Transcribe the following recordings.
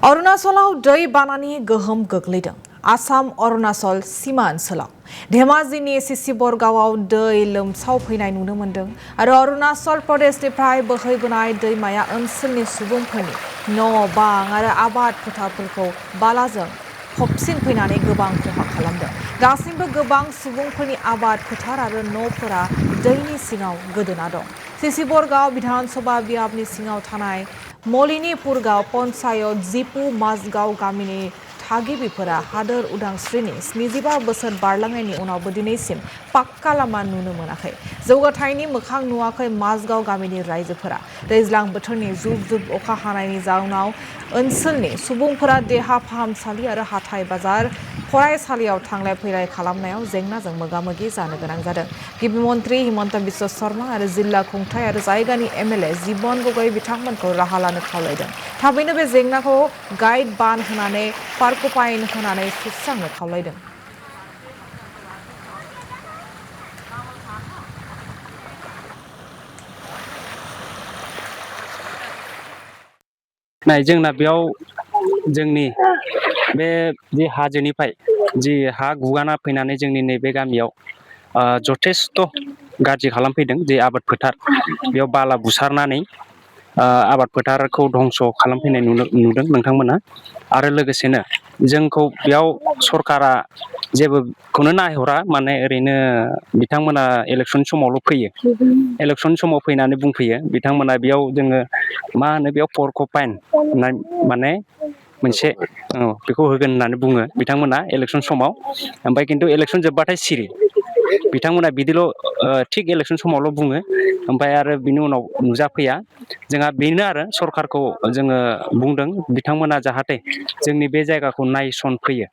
अरुणाचलाव दै बानानि गोहोम गोग्लैदों। आसाम अरुणाचल सीमा ओनसोलाव धेमाजिनि सिसिबरगावआव दै लोमसावफैनाय नुनो मोन्दों आरो अरुणाचल प्रदेशनिफ्राय बोहैबोनाय दैमाया ओनसोलनि सुबुंफोरनि न' बां आरो आबाद फोथारफोरखौ बालाजों फबसिनफैनानै गोबां खहा खालामदों। दासिमबो गोबां सुबुंफोरनि आबाद फोथार आरो न'फोरा दैनि सिङाव गोदोना दं। सिसिबरगाव विधानसभा बियाबनि सिङाव थानाय मलिनीपुरगाव पन्चायत जिपु माजगाव गामिनि थागिबिफोरा हादोर उदांस्रिनि 75 बोसोर बारलांनायनि उनावबो दिनैसिम पाक्का लामा नुनो मोनाखै। जौगाथायनि मोखां नुवाखै माजगाव गामिनि रायजोफोरा। दैज्लां बोथोरनि जुब जुब अखा हानायनि जाउनाव ओनसोलनि सुबुंफोरा देहा फाहामसालि आरो हाथाइ बाजार फरायसालियाव थांलाय फैलाय खालामनायाव जेंनाजों मोगा-मोगि जानो गोनां जादों। गिबि मन्त्रि हिमन्त बिश्व शर्मा आरो जिल्ला खुंथाय आरो जायगानि एमएलए जीवन गगৈ बिथांमोनखौ राहा लानो खावलायदों। थाबैनो बे जेंनाखौ गाइड बान होनानै पार्कपाइन होनानै सुस्रांनो खावलायदों। जोंना बेयाव जोंनि बे जि हाजोनिफ्राय जि हा गुगाना फैनानै जोंनि नैबे गामियाव जथेस्थ' गाज्रि खालामफैदों। जे आबाद फोथार बेयाव बाला बुसारनानै आबाद फोथारखौ धंस' खालामफैनाय नुदों नोंथांमोना। आरो लोगोसेनो जोंखौ बेयाव सरकारा जेबोखौनो नायहरा, माने ओरैनो बिथांमोना इलेक्सन समावल' फैयो। इलेक्सन समाव फैनानै बुंफैयो बिथांमोना बेयाव जोङो मा होनो बेयाव पर्कपाइन होननाय माने मोनसे बेखौ होगोन होननानै बुङो बिथांमोना इलेक्सन समाव। ओमफ्राय खिन्थु इलेक्सन जोबबाथाय सिरि। बिथांमोना बिदिल' थिग इलेक्सन समावल' बुङो, ओमफ्राय आरो बिनि उनाव नुजाफैया। जोंहा बेनो आरो सरकारखौ जोङो बुंदों बिथांमोना जाहाथे जोंनि बे जायगाखौ नायसनफैयो।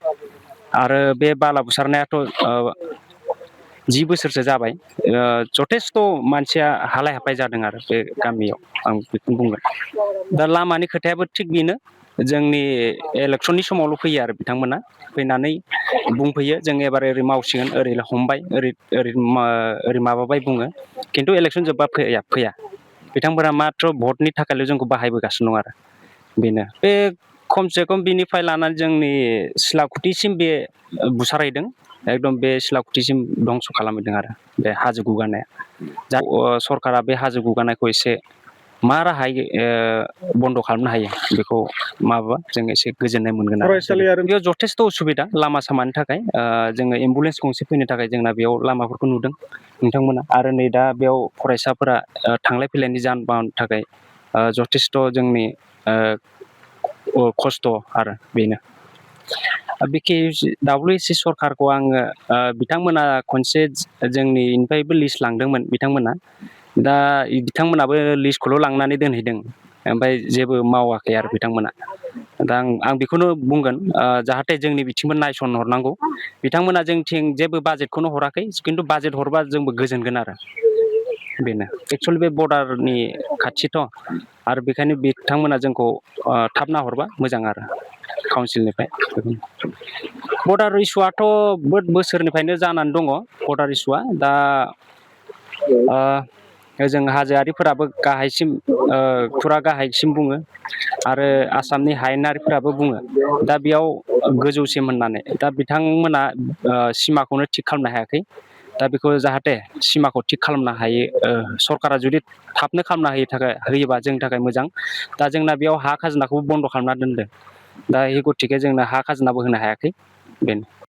आरो बे बाला बुसारनायाथ' 10 बोसोरसो जाबाय। जथेस्थ' मानसिया हालाय हाफाय जादों आरो बे गामियाव, आं बेखौनो बुंगोन। दा लामानि खोथायाबो थिग बेनो, जोंनि इलेक्सननि समावल' फैयो आरो बिथांमोना फैनानै बुंफैयो जों एबार ओरै मावसिगोन, ओरै हमबाय, ओरै माबाबाय बुङो, खिन्थु इलेक्सन जोब्बा फैया। बिथांमोना माथ्र' भटनि थाखायल' जोंखौ बाहायबोगासिनो दं आरो बेनो। बे खमसे खम बिनिफ्राय लानानै जोंनि सिलाकुटिसिम बे बुसारहैदों। एकदम बे सिलाकुटिसिम धंस' खालामहैदों आरो बे हाजो गुगानाया। दा सरकारा बे हाजो गुगानायखौ एसे मा राहायै बन्द' खालामनो हायो बेखौ माबा जों एसे गोजोननाय मोनगोन आरो। बेयाव जथेस्थ' उसुबिदा लामा सामानि थाखाय। जोङो एम्बुलेन्स गंसे फैनो थाखाय जोंना बेयाव लामाफोरखौ नुदों नोंथांमोना। आरो नै दा बेयाव फरायसाफोरा थांलाय फैलायनि जान बाहननि थाखाय जथेस्थ' जोंनि खस्थ' आरो बेनो। WC सरकारखौ आङो बिथांमोना खनसे जोंनिफ्रायबो लिस्ट लांदोंमोन बिथांमोना। दा बिथांमोनाबो लिस्टखौल' लांनानै दोनहैदों, ओमफ्राय जेबो मावाखै आरो बिथांमोना। दा आं बेखौनो बुंगोन, जाहाथे जोंनि बिथिंबो नायसनहरनांगौ। बिथांमोना जोंथिं जेबो बाजेटखौनो हराखै, खिन्थु बाजेट हरबा जोंबो गोजोनगोन आरो बेनो। एक्सुवेलि बे बर्डारनि खाथिथ', आरो बेखायनो बिथांमोना जोंखौ थाब नाहरबा मोजां आरो काउन्सिलनिफ्राय। बर्डार इस्युआथ' बहुद बोसोरनिफ्रायनो जानानै दङ बर्डार इस्युआ। दा जों हाजोआरिफोराबो गाहायसिम फुरा गाहायसिम बुङो, आरो आसामनि हायेनारिफोराबो बुङो दा बेयाव गोजौसिम होननानै। दा बिथांमोना सिमाखौनो थिग खालामनो हायाखै। दा बेखौ जाहाथे सिमाखौ थिग खालामनो हायो, सरकारा जुदि थाबनो खालामना होयोबा जोंनि थाखाय मोजां। दा जोंना बेयाव हा खाजोनाखौबो बन्द' खालामना दोनदों। दा बे गथिखे जोंनो हा खाजोनाबो होनो हायाखै बेनो।